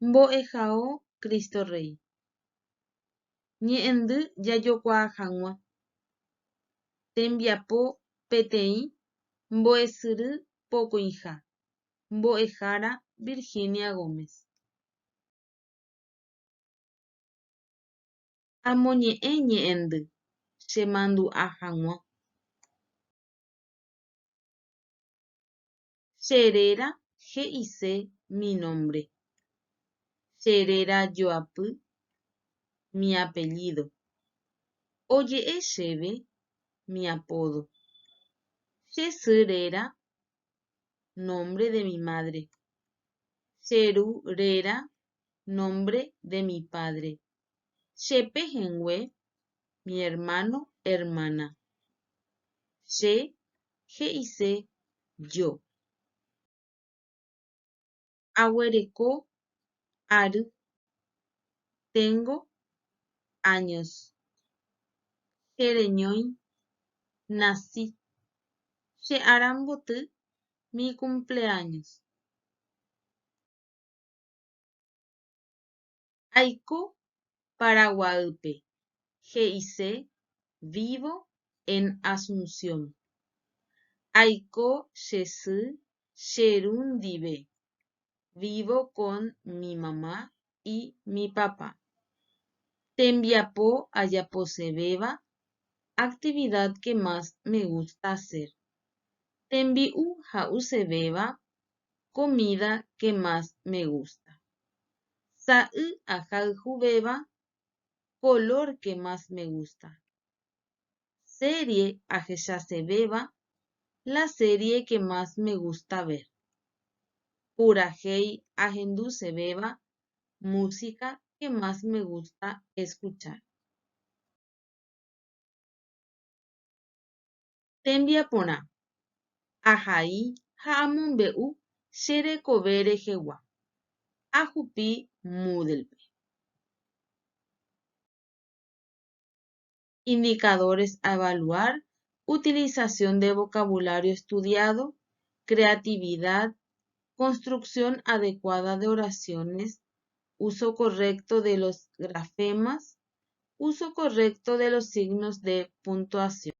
Mbo'ehao Cristo Rey. Ñe'ẽndy jajokuaa hag̃ua. Tembiapo peteĩ mbo'esyry pokõiha. Mbo'ehára Virginia Gómez. Amoñe'ẽ ñe'ẽndy chemandu'a hag̃ua. Che réra he'ise mi nombre. Che réra joapy mi apellido. Oje'e chéve mi apodo. Che sy réra nombre de mi madre. Che ru réra nombre de mi padre. Che pehẽngue mi hermano, hermana. Che he'ise yo. Aguereko ary, tengo años. Chereñói, nací. Che aramboty mi cumpleaños. Aiko Paraguaýpe, he'ise vivo en Asunción. Aiko che sy che ru ndive, vivo con mi mamá y mi papá. Tembiapo ajaposevéva, actividad que más me gusta hacer. Tembi'u ha'usevéva, comida que más me gusta. Sa'y ahayhuvéva, color que más me gusta. Serie ahechasevéva, la serie que más me gusta ver. Purahéi ahendusevéva, música que más me gusta escuchar. Tembiaporã, ahai ha amombe'u che rekove rehegua. Ahupi Moodle-pe. Indicadores a evaluar, utilización de vocabulario estudiado, creatividad, construcción adecuada de oraciones, uso correcto de los grafemas, uso correcto de los signos de puntuación.